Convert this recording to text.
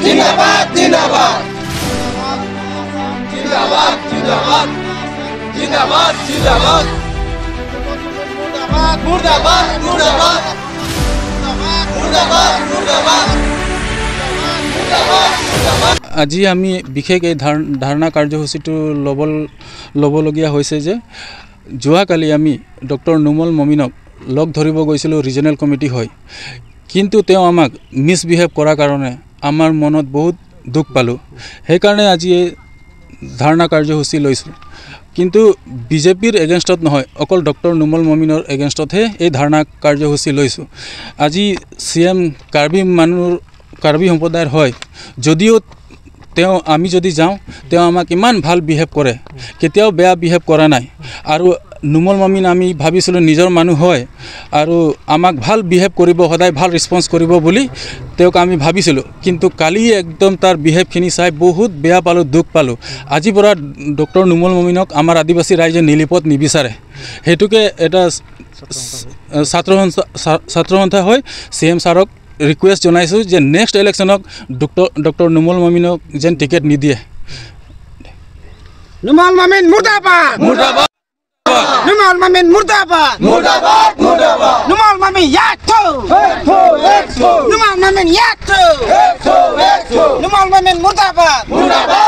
জিন্দাবাদ জিন্দাবাদ জিন্দাবাদ জিন্দাবাদ জিন্দাবাদ জিন্দাবাদ মুৰ্দাবাদ মুৰ্দাবাদ মুৰ্দাবাদ মুৰ্দাবাদ। আজি আমি বিশেষ এই ধাৰণা কাৰ্যসূচীটো ল'বলগীয়া হৈছে যে যোৱাকালি আমি ডক্টৰ নুমল মমিনক লগ ধৰিব গৈছিলোঁ ৰিজনেল কমিটি হৈ, কিন্তু তেওঁ আমাক মিছবিহেভ কৰাৰ কাৰণে আমাৰ মনত বহুত দুখ পালোঁ। সেইকাৰণে আজি এই ধাৰণা কাৰ্যসূচী লৈছোঁ। কিন্তু বিজেপিৰ এগেইনষ্টত নহয়, অকল ডক্টৰ নুমল মমিনৰ এগেইনষ্টতহে এই ধাৰণা কাৰ্যসূচী লৈছোঁ। আজি চি এম কাৰ্বি মানুহৰ, কাৰ্বি সম্প্ৰদায়ৰ হয় যদিও তেওঁ, আমি যদি যাওঁ তেওঁ আমাক ইমান ভাল বিহেভ কৰে, কেতিয়াও বেয়া বিহেভ কৰা নাই। আৰু নুমল মমিন আমি ভাবিছিলোঁ নিজৰ মানুহ হয় আৰু আমাক ভাল বিহেভ কৰিব, সদায় ভাল ৰেচপঞ্চ কৰিব বুলি তেওঁক আমি ভাবিছিলোঁ। কিন্তু কালি একদম তাৰ বিহেভখিনি চাই বহুত বেয়া পালোঁ, দুখ পালোঁ। আজিৰ পৰা ডক্টৰ নুমল মমিনক আমাৰ আদিবাসী ৰাইজে নিলিপত নিবিচাৰে। সেইটোকে এটা ছাত্ৰ সন্থা হৈ চি এম ছাৰক ৰিকুৱেষ্ট জনাইছোঁ যে নেক্সট ইলেকশ্যনক ডক্টৰ নুমল মমিনক যেন টিকেট নিদিয়ে। নুমল মমিন মুৰ্দাবাদ মুৰ্দাবাদ নুমল মমিন মুৰ্দাবাদ মুৰ্দাবাদ মুৰ্দাবাদ নুমল মমিন ইয়াক থো এক থো এক থো নুমল মমিন ইয়াক থো এক থো এক থো নুমল মমিন মুৰ্দাবাদ মুৰ্দাবাদ।